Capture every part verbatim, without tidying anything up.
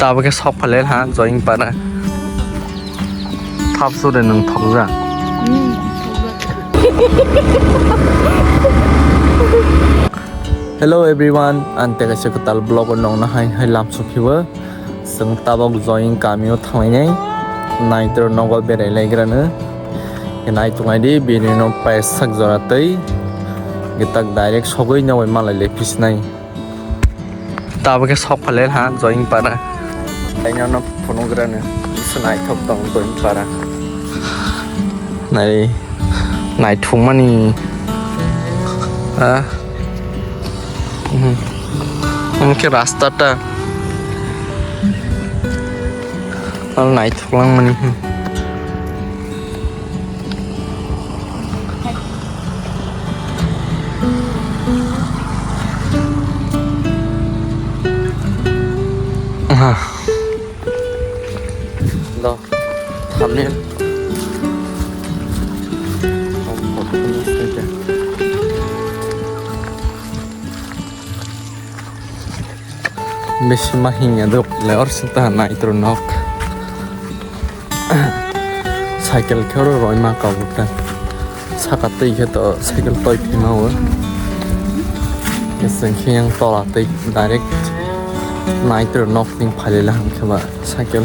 Abo khe sok phalai ha Joying para. Thap sure nwng thokjak. Hello everyone, ang tei kaisa kwtal vlog o nongna hai hai lam sophibo. Chwng tabok Joying kamio thanglainai, naitro nogo berai laigrano. Naitok naidi bini no paisa jora tei tak direct sogwi nobai malai lai phisnai. Tabok khe sok phalai ha Joying para. Aino no phunugrani se naithok tong Joying para. Nai naithokmani. Ha? Mhm. Omo khe rasta ta. Al naithok langmani. Aha. Do, thumbnail. Bisi ma hingya dok le or sita naitro nok. Cycle khe oro roima kabuka. Saka twi khe to cycle toi phima o. Keseng khe yang tola tei direct naitro nok ting phalila hangkhe ba cycle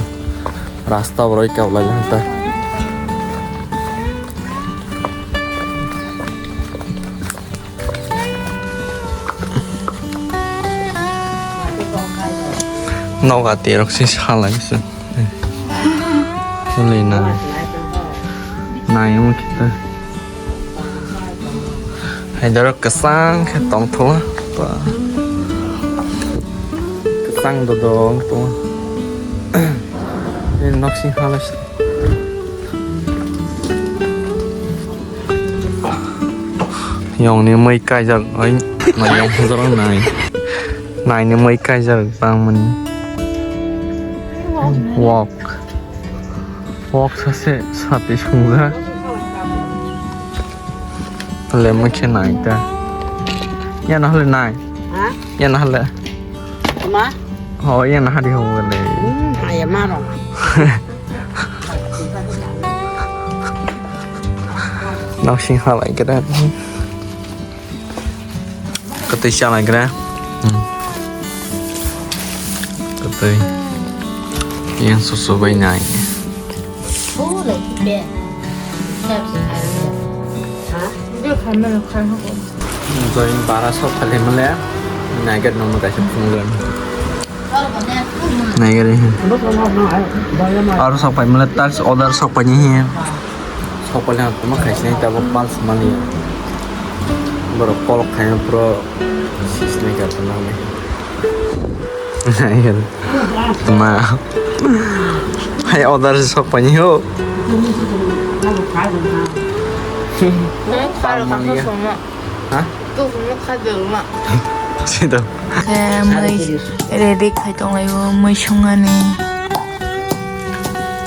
rasta boroi kaulai hangta. Noga terok se salai se. Chwlwi nai. Nai omo khe ta. Hai doro kwchang khe tongthola. Kwchang dodong tongo. Nini nok sing halai se. Yongni mui kaijak, oi, yong hwnjak nai. Naini mui kaijak bangmani. Wok. Wok sase sati sungjak. Hale mui khe nai ta. Yana hale nai. Ha? Yana hale. Ma? Ho, yana hari ho le. Hmm, haya maro. Noksing halai kira. Katui chalai kira. Hmm. Katui. Yang susu bai nai. Join bara sok kali mele. Naigat nono kaisa phunugran. Naigari hi. Aro sok pai male tax order sok pai ni hi. Sok pai lang tuma khai sini tabo pals mani. Borok kolok khai pro sis ni ka tuma ni. Naigari. Tuma. Hai order sok pai ni ho. Pal mani ya. Ha? Sida. Khe mui ready khai tonglaio, mui songani.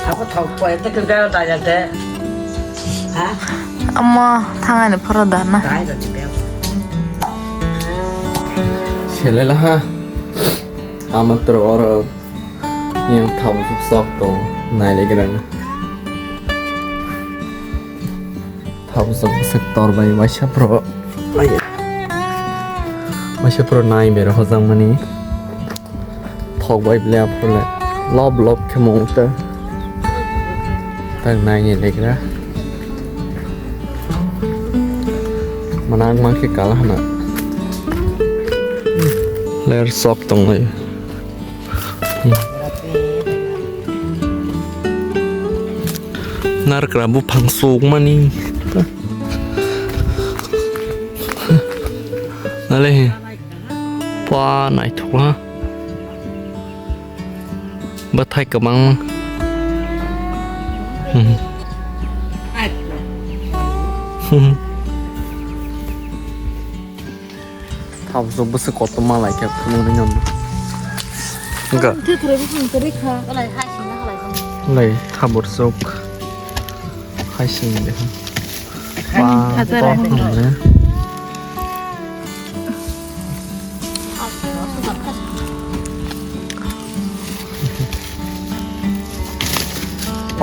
Abo thok poi te khe bel da ya te. Ha? Amo thangani phoro da na. Dai da ni bel. Selela ha. Amatro oro yang thau sok tong nai le gran. Thapjak bwswk tor bai waisa pro. Waisa pro nai bero hojak mani. Thok bai ble aphuru le lob lob khe mung ta. Tak nai ni legra. Manang ma khe kala hana. Ler sok tong lai. Narkra buphang sukmani. Nale he. Pa naithok ha. Bathai kwbangma. Hmm. Hmm. Thabsuk bwswk kotorma lai khe phunuknwi nang. Wngkha. Thwi thwrwi buphang kwrwi kha. Lai thabsuk. Hai sini de. Ba, hajar to hai. Hwnle.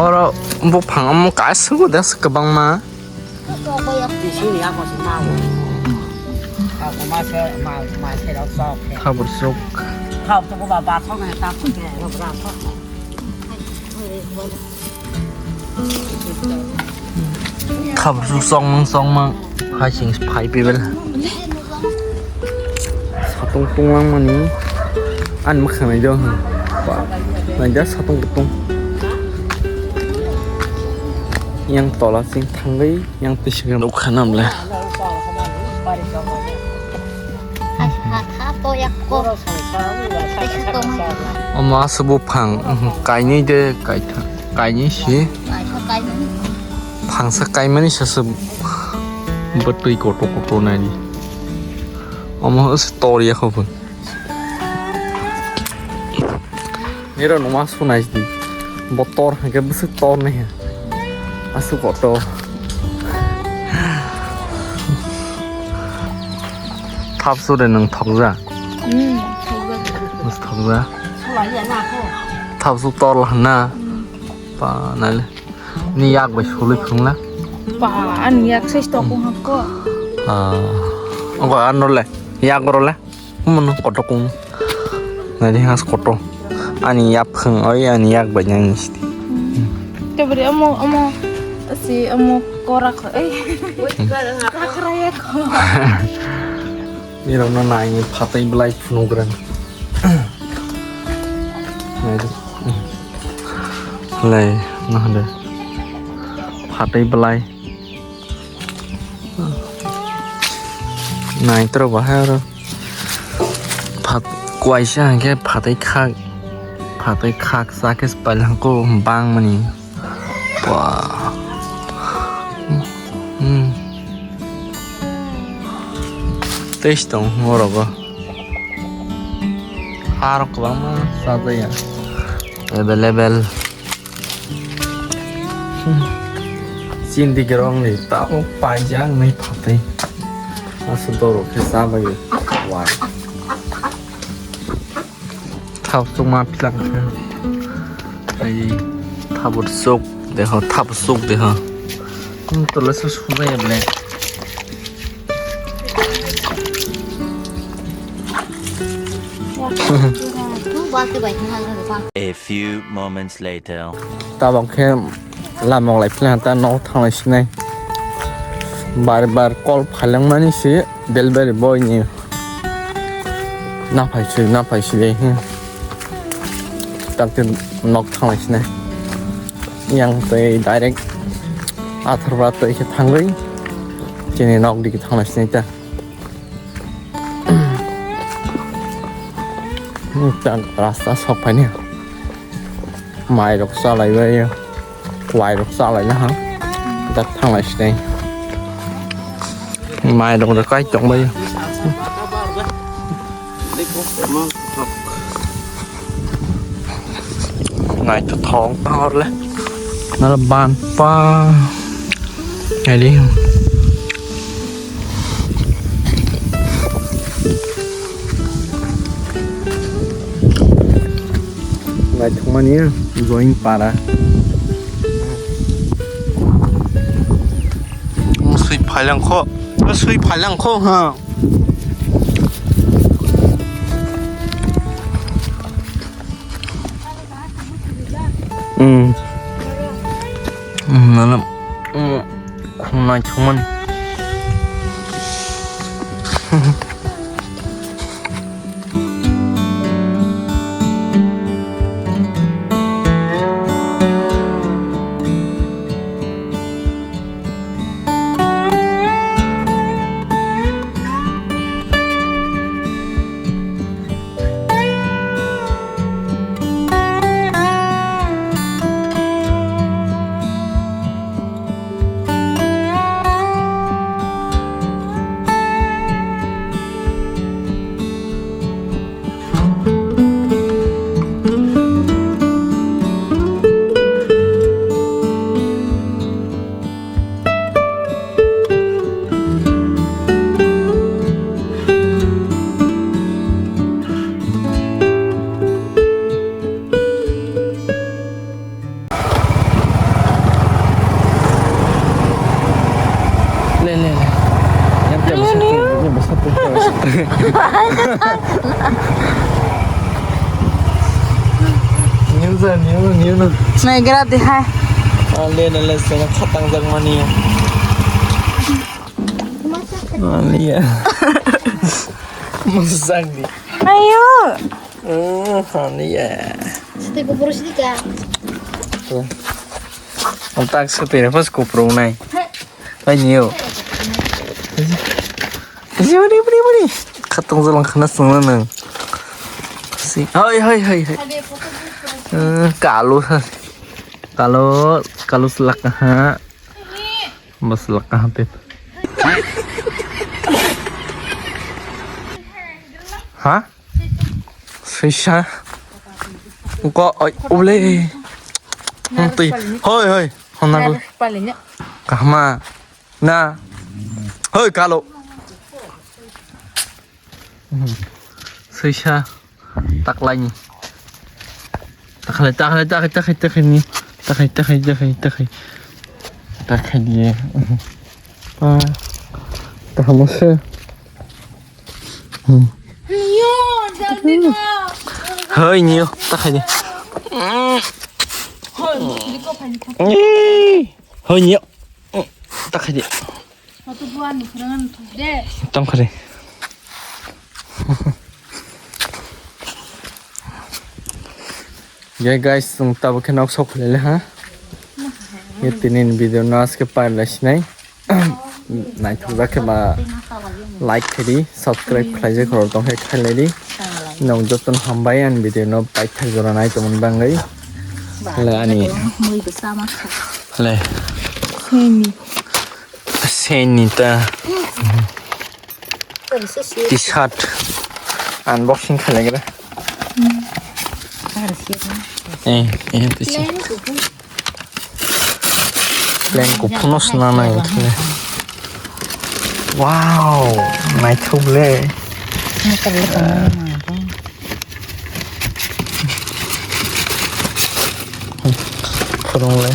Oro buphang omo kaisa bo das kwbangma. Bisingni ako se mawo. Ako ma se ma ma se rok sok. Thabur sok. Thao to ba ba sok ne ta ku de rok ra sok. Khabru songmang songmang hai sing phai pibel. Satung tunglang mani an makhang nai do. Nai da satung kutung. Yang tola sing thangwi yang tising rok khanam le. Omo aswk buphang, kainwi de, kaitha-, kainwi si. Phangsa kaimani sasa bwtwi kotor kotor nai di. Omo aswk tor ya kho bo. Nirok numa sunai di. Bo tor hwnkhe bwswk tor nai. Aswk kotor. Thap su de nwng thokja. Hmm, thokja. Bwswk thokja. Thap su tor la hwnna. Hmm. Pa nai le. Ni yak bai sului phwrwngla. Pa, ani yak se tok wng hakko. Ah. Ogo ano le. Yak ro le. Omo no kotor kung. Nai di has kotor. Ani yaphang oi ani yak bai nang sidi. Tebri omo omo si omo kora kho ei. Kakra yak kho. Ni rok no nai ni phatai belai phunuk rang. Nai di. Lai no hande. Phatai belai. Nai tro bahai oro. Phat-, kuaisa hwnkhe phatai khak, phatai khak sa khe pailangkho bangmani. Wah. Hmm. Tei tong orogo. Harok kwbangma sajaya. Available. Chini digrok ni tabuk paijak nai phatai. Aswk dorok khe chabai wai. Thap chukma philang khe. Ai thabur chuk deho, thap chuk deho. Hmm, tole se sujaya ble. A few moments later. Tabok khe lamok lai phila ta nok thanglai sinai. Bar bar call phailangmani si delivery boy ni. Naphai sui, naphai sui de, hmm. Takte nok thanglai sinai. Yang tei direct Atharba tei khe thangwi chini nok digi thanglai sinai ta. Hmm, ta rasta sok phaini. Mai rok chalai bai, kwai rok chalai na ha. Dak thanglai sinai. Mai rok da kai tong bai. Naithothok tong le. Nala ban pa. Naidi. Naithokmani join para. Swi phailangkho, swi phailangkho ha. Hmm. Hmm, nana. Hmm. Khum naithokmani. Niu, niu, niu. Naigra de hai. Ale, ale, sana khatang jak mani. Aliya. Mujak di. Ayo. Hmm, aliya. Sete ko boros di ka. Ang tak sete na pas ko pro nai. Hai. Hai niyo. Bari, bari, bari. Khatong jalang khana sungna nang. Si, hai, hai, hai, hai. Eh, kalu ha. Kalu, kalu selak ha. Bas selak ha tip. Ha? Sisa. Ko, oi, ule. Hoi, hoi. Hona. Kahma. Na. Hoi, kalo. Sisa. Taklaini. Taklai, taklai, taklai, taklai, taklai ni. Taklai, taklai, taklai, taklai. Taklai dia. Pa. Kahma se. Hoi, niyo, taklai dia. Hoi, niyo. Takhadi. Tam khari. Ya guys, sung tabo khe nok sok lele ha. Ya tinin video no aske par lai sinai. Naithok jak khe ba like khadi, subscribe khlai jak khoro tong khe khlai di. Nok joton hambai an video no paithak jora nai tongmani bangwi. Le ani. Le. Seni ta. T-shirt unboxing khalaigra. Eh, eh, t-shirt. Plain kuphurno swnamnai wngkhe. Wow, naithok le. Phwrwngle.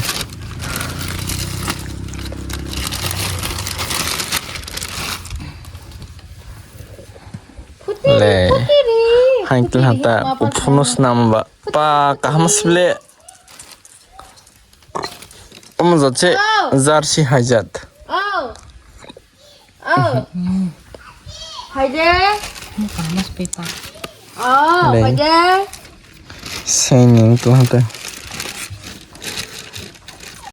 Le. Hain tila ta kuphurno swnamba. Pa kaham sibile. Omo jat se jersey hai jat. Oh. Oh. Hai de. Oh, hai de. Seni tu hata.